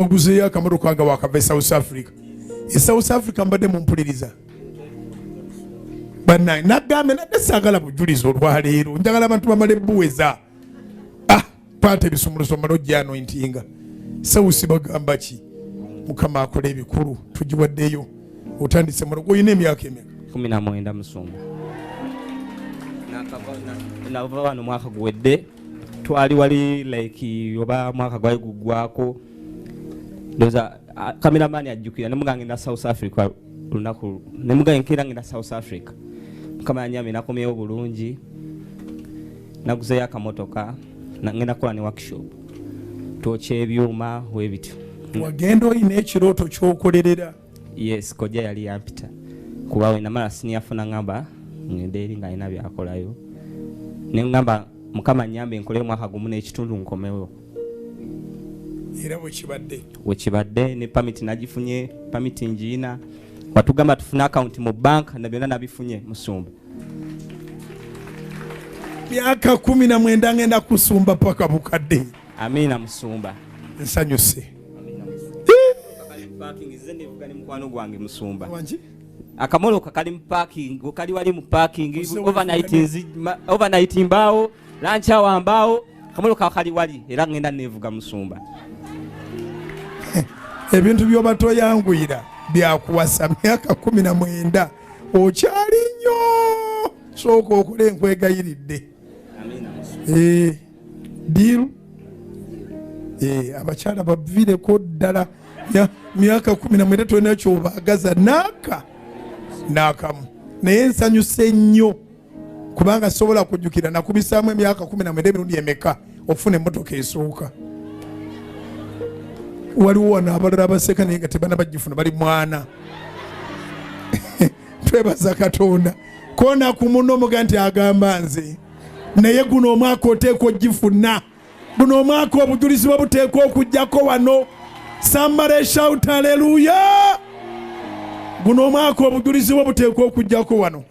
Oguzeeyo akamotoka nga wakava e South Africa. E South Africa mbadde mumpuliriza bannange, nagambye nadde saagala bujulizi olwaleero, njagala abantu bamale buweza. Ah, kwata ebisumuluzo omale ojja anointinga. Sawusi bagamba ki? Mukama akola ebikulu, tugiwaddeyo. Otandise mulogo, olina emyaka emeka? 19, musumba. Nava wano mwaka guwedde, twali wali like oba mwaka gwali guggwako, ndoza kameramani ajjukira, nemuga ngenda South Africa lunaku, nemuga enkeera ngenda South Africa. Mukama yanyamye, nakomyewo bulungi, naguzeyo akamotoka, ngenda kukola ne workshop, twokya ebyuma webityo. Wagenda olina ekirooto kyokolerera? Yes, kojja yali yampita kuba we namala senior four, ngamba ngende eri nga alina byakolayo, neŋŋamba Mukama nyambe nkole omwaka gumu n'ekitundu nkomewo. Era bwekibadde? Wekibadde, ne permit nagifunye, permit ngiina. Watugamba tufune akawunti mu bank, na byonna nabifunye, musumba. Myaka 19, ngenda kusumba paka bukadde. Amiina, musumba. Nsanyuse. Nze nevuga ne mukwano gwange, musumba. Wangi? Akamotoka kali mu parking, kali wali mu parking. Overnight mbaawo, lunch hour mbaawo, akamotoka kali wali era ngenda nevuga, musumba. Ebintu byoba toyanguyira byakuwasa. Myaka 19 okyali nnyo, sooka okole, nkwegayiridde. Amiina, musumba. Eh, deal. Eh, abakyala baviireko ddala. Myaka 19 tolina kyobaagaza naaka naakamu, naye nsanyuse nnyo kubanga sobola kujjukira nakubisaamu emyaka 19 emirundi emeka okufuna emmotoka esooka. Waliwo wano abalala abaseka naye nga tebana bagifuna, bali mwana. Twebaza Katonda. Kona ku muno muga nti agamba nze, naye guno omwaka oteekwa ogifuna. Guno omwaka obujulizi bwe buteekwa okugjako wano. Somebody shout hallelujah! Guno omwaka obujulizi bwe buteekwa okugjako wano.